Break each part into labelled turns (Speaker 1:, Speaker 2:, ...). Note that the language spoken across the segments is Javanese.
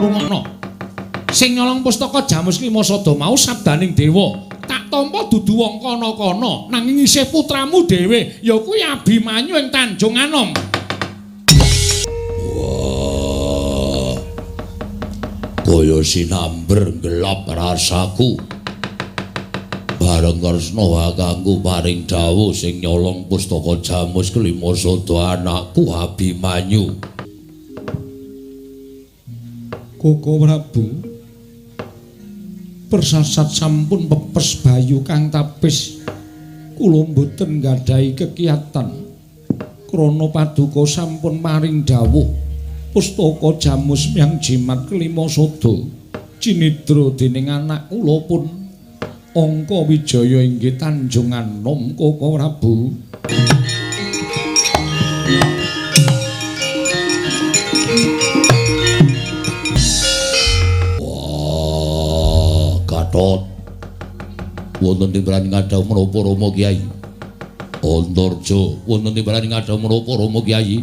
Speaker 1: Rungokno. Sing nyolong pustaka Jamus Klima Sada mau sabdaning dewa. Tak tampa dudu wong kana-kana, nanging isih putramu dhewe, ya kuwi Abimanyu ing Tanjung Anom.
Speaker 2: Wah. Kaya sinamber gelap rasaku. Bareng Kresna kakangku paring dawuh sing nyolong pustaka Jamus Klima Sada anakku Abimanyu.
Speaker 1: Koko Prabu, persasat sampun pepes bayu kang tapis. Kula mboten nggadahi kekiyatan krana paduka sampun paring dawuh pustaka Jamus Myang Jimat Kelima Sada cinidra dening anak kula pun Angka Wijaya inggih Tanjung Anom. Koko Prabu.
Speaker 2: Wah, Gatot. Wonten timbalan ngadhawuh menapa Rama Kyai? Antarja, wonten timbalan ngadhawuh menapa Rama Kyai?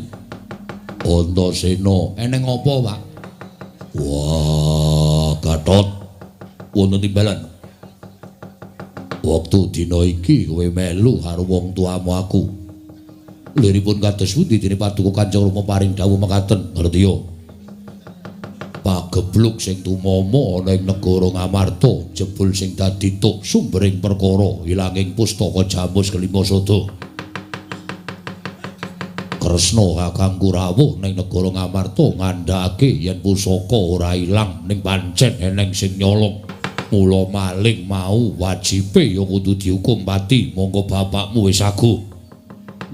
Speaker 2: Antasena, eneng apa, Pak? Wah, Gatot. Wonten timbalan. Wektu dina iki kowe melu karo wong tuamu aku. Liripun kados pundi dene paduka Kanjeng Rama paring dawuh mekaten, ngerti ya? Pagebluk sing tumama ana ing negara Ngamarta, jebul sing dadi tuk sumbering perkara ilanging pustaka Jamus Kelima Sada. Kresna kakangku rawuh ning negara Ngamarta ngandhakake yen pusaka ora ilang ning pancen eneng sing nyolong. Mula maling mau wajibe ya kudu dihukum pati, monggo bapakmu wis aguh.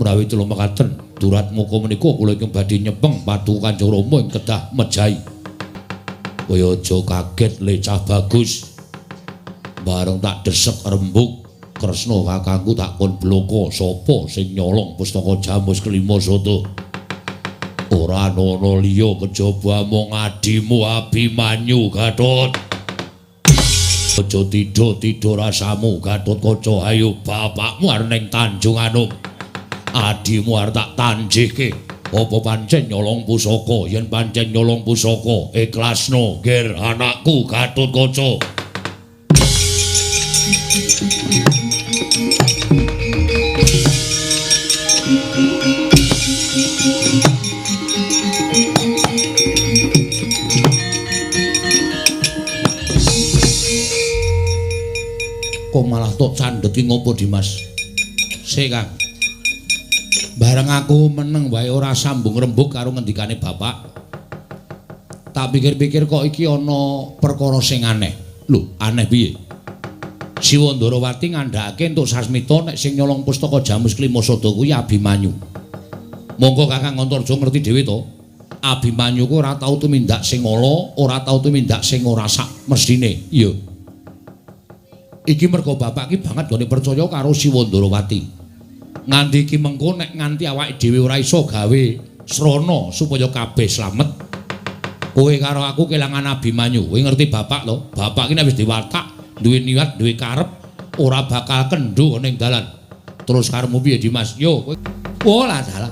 Speaker 2: Mrawi kula mekaten, duratmuka menika kula ingkang badhe nyepeng paduka Kanjeng Rama ing kedah mejahi. Kowe aja kaget le cah bagus. Bareng tak desek rembug, Kresna kakangku tak kon bloko sapa sing nyolong pustaka Jamus Kelima Sada. Ora ana liya kejaba amung adimu Abimanyu Gatot. Aja tidha-tidha rasamu Gatotkaca, ayo bapakmu arep ning Tanjung Anom. Adimu arep tak tanjihke. Apa pancen nyolong pusaka? Yen pancen nyolong pusaka, ikhlasno ger anakku Gatotkaca. Kok malah tok candhet ki ngopo, Dimas? Sik, Kang. Bareng aku meneng wae ora sambung rembug karo ngendikane bapak. Tak pikir-pikir kok iki ana perkara sing aneh. Lho, aneh piye? Siwa Ndarawati ngandhakake entuk sasmita nek sing nyolong pustaka Jamus Klima Sada kuwi Abimanyu. Monggo Kakang Antarja ngerti dhewe to. Abimanyu ku ora tau tumindak sing ala, ora tau tumindak sing ora sak mesthine. Iya. Iki mergo bapak ki banget gone percaya karo Siwa Ndarawati. Nganti iki mengko nek nganti awake dhewe ora iso gawe srana supaya kabeh slamet. Kowe karo aku kelangan Abimanyu. Kowe ngerti bapak to? Bapak ki nek wis diwatak, duwe niat, duwe karep, ora bakal kendho ning dalan. Terus karepmu piye, Dimas? Yo kowe. Oh lah dalah.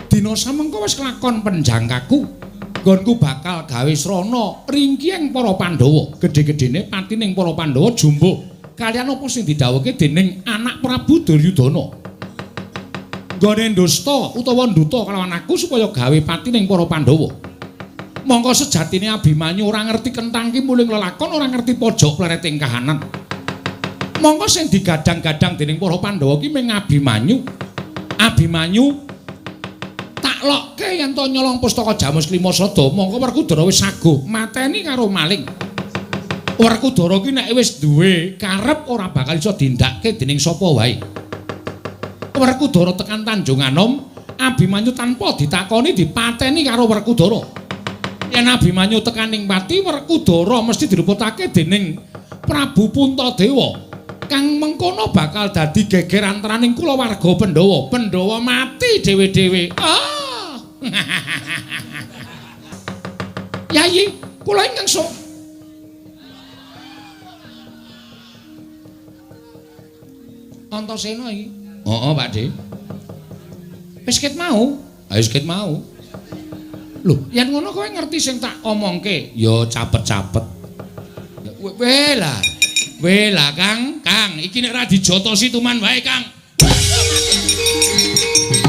Speaker 2: Dina samengko wis kelakon penjangkaku. Nggonku bakal gawe srana ringkiyeng para Pandhawa. Gedhe-gedhene patining para Pandhawa jumbuh kaliyan apa sing didhawuhke dening anak Prabu Duryudana. Nggone ndusta utawa nduta kelawan aku supaya gawe patining para Pandhawa. Mongko sejatine Abimanyu ora ngerti kentang ki muling lelakon, ora ngerti pojok plereting kahanan. Mongko sing digadang-gadang dening para Pandhawa ki mung Abimanyu. Abimanyu tak lokke yen to nyolong pustaka Jamus Klima Sada, mongko Werkudara wis saguh mateni karo maling. Werkudara ki nek wis duwe karep ora bakal iso dindakke dening sapa wae. Werkudara tekan Tanjung Anom, Abimanyu tanpa ditakoni dipateni karo Werkudara. Yen Abimanyu tekan ning pati, Werkudara mesti diruputake dening Prabu Puntadewa. Kang mengkono bakal dadi geger antaraning kulawarga Pandhawa. Pandhawa mati dhewe-dhewe. Ah. Yayi, kula ingkang sok. Antasena iki. Heeh, Pak De. Wis ket mau. Ha wis ket mau.
Speaker 1: Lho, yen ngono kowe ngerti sing tak omongke? Ya capet-capet. Weh lah. Weh lah, Kang. Kang, iki nek ora dijotosi tuman wae, Kang.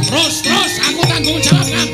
Speaker 1: Terus, terus, aku tanggung jawab, Kang.